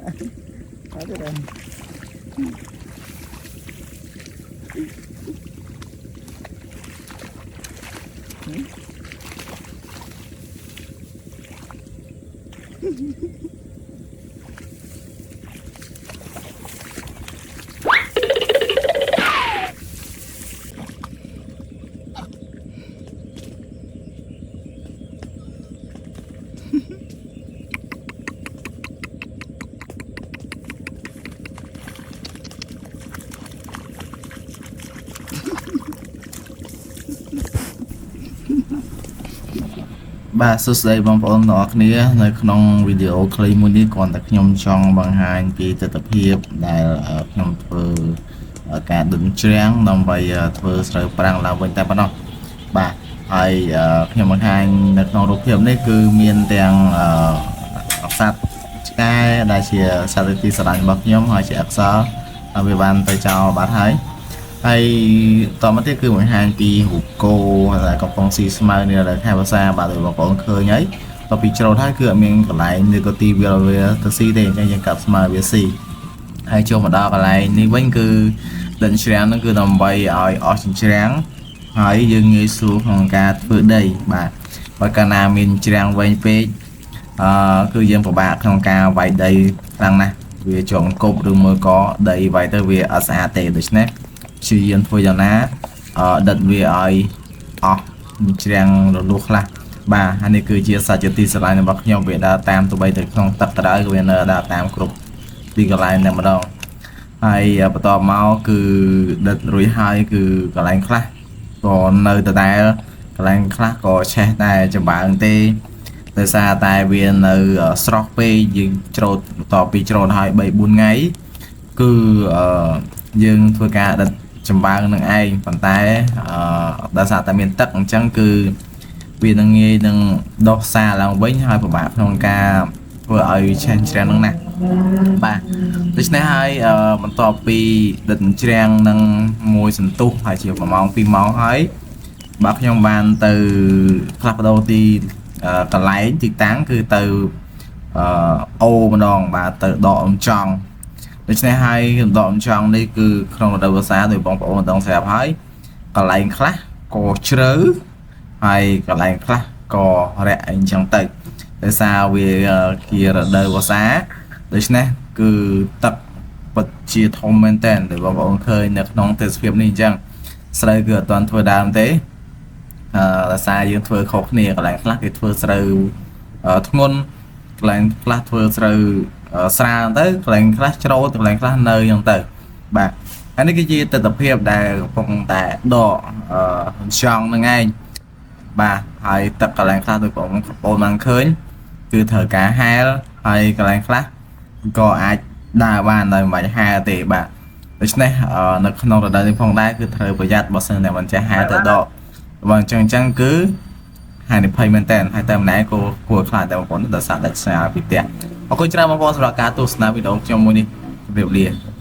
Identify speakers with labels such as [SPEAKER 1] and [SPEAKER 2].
[SPEAKER 1] អត់ទេដែរ
[SPEAKER 2] បាទសួស្តីបងប្អូនទាំងអស់គ្នានៅក្នុងវីដេអូខ្លីមួយនេះគ្រាន់តែខ្ញុំចង់បង្ហាញពីទិដ្ឋភាពដែលខ្ញុំធ្វើការដុនច្រាំងដើម្បីធ្វើស្រូវប្រាំងឡើងវិញតែប៉ុណ្ណោះបាទហើយខ្ញុំបង្ហាញនៅក្នុងរូបភាពនេះគឺមានទាំងសត្វឆ្កែដែលជាសត្វទីស្រឡាញ់របស់ខ្ញុំហើយជាអក្សរហើយវាបានទៅចោលបាត់ហើយហើយតមកទៀតគឺបង្ហាញពីរូបគោដែលកំពុងស៊ីស្មៅនៅរដូវខែវស្សាបាទដោយបងប្អូនឃើញហើយតទៅពីច្រូតហើយគឺអត់មានកន្លែងឬក៏ទីវាលវាទៅស៊ីទេអញ្ចឹងយើងកាប់ស្មៅវាស៊ីហើយចូលមកដល់កន្លែងនេះវិញគឺដិនច្រាំងហ្នឹងគឺដើម្បីឲ្យអស់ចិញ្ច្រាំងហើយយើងងាយស្រួលក្នុងការធ្វើដីបាទបើកាលណាមានច្រាំងវែងពេកគឺយើងពិបាកក្នុងការវាយដីខ្លាំងណាស់វាចងគប់ឬមួយក៏ដីវាយទៅវាអត់ស្អាតទេដូច្នេះព្យាយាមធ្វើយ៉ាងណាដិតវាឲ្យអស់ច្រាំងរលួសខ្លះបាទហើយនេះគឺជាសត្វជាទីស្រឡាញ់របស់ខ្ញុំវាដើរតាមទោះបីទៅក្នុងទឹកក៏ដោយក៏វានៅដើរតាមគ្រប់ទីកន្លែងតែម្ដងហើយបន្ទាប់មកគឺដិតរួចហើយគឺកន្លែងខ្លះក៏នៅដដែលកន្លែងខ្លះក៏ឆេះដែរចម្បើងទេដោយសារតែវានៅស្រស់ពេកយើងច្រូតបន្ទាប់ពីច្រូតហើយ3 4ថ្ងៃគឺអឺយើងធ្វើការដិតចម្បើងនឹងឯងប៉ុន្តែអឺដោយសារតែមានទឹកអញ្ចឹងគឺវានឹងងាយនឹងដោះសារឡើងវិញហើយពិបាកក្នុងការធ្វើឲ្យឆេះច្រាំងនឹងណាបាទដូច្នេះហើយបន្ទាប់ពីដិតច្រាំងនឹងមួយសន្ទុះហើយជា1ម៉ោង2ម៉ោងហើយបាទខ្ញុំបានទៅផ្លាស់ប្ដូរទីកន្លែងទីតាំងគឺទៅអឺអូម្ដងបាទទៅដកអង្ចង់ដូច្នេះហើយដកអង្ចង់នេះគឺក្នុងរដូវវស្សាដោយបងប្អូនដងស្រាប់ហើយកន្លែងខ្លះក៏ជ្រៅហើយកន្លែងខ្លះក៏រាក់អីចឹងទៅដោយសារវាជារដូវវស្សាដូច្នេះគឺទឹកពិតជាធំមែនតើដែលបងប្អូនឃើញនៅក្នុងទេសភាពនេះអញ្ចឹងស្រូវគឺអត់ទាន់ធ្វើដើមទេដោយសារយើងធ្វើខុសគ្នាកន្លែងខ្លះគេធ្វើស្រូវធ្ងន់កន្លែងខ្លះធ្វើស្រូវស្រាលទៅកន្លែងខ្លះច្រូតកន្លែងខ្លះនៅអញ្ចឹងទៅបាទហើយនេះគឺជាទិដ្ឋភាពដែលកំពុងតែដកចង់នឹងឯងបាទហើយទឹកកន្លែងខ្លះដូចបងប្អូនបានឃើញគឺត្រូវការហែលហើយកន្លែងខ្លះក៏អាចដើរបានដោយមិនបាច់ហែលទេបាទដូច្នេះនៅក្នុងរដូវនេះផងដែរគឺត្រូវប្រយ័ត្នបើសិនតែមិនចេះហែលទៅដកបើអញ្ចឹងគឺហានិភ័យមែនតើហើយតែម្នាក់ក៏គួរខ្លាចដែរបងប្អូនដោយសារដាច់ស្នាពីផ្ទះអរគុណច្រើនបងប្អូនសម្រាប់ការទស្សនាវីដេអូខ្ញុំមួយនេះជម្រាបលា។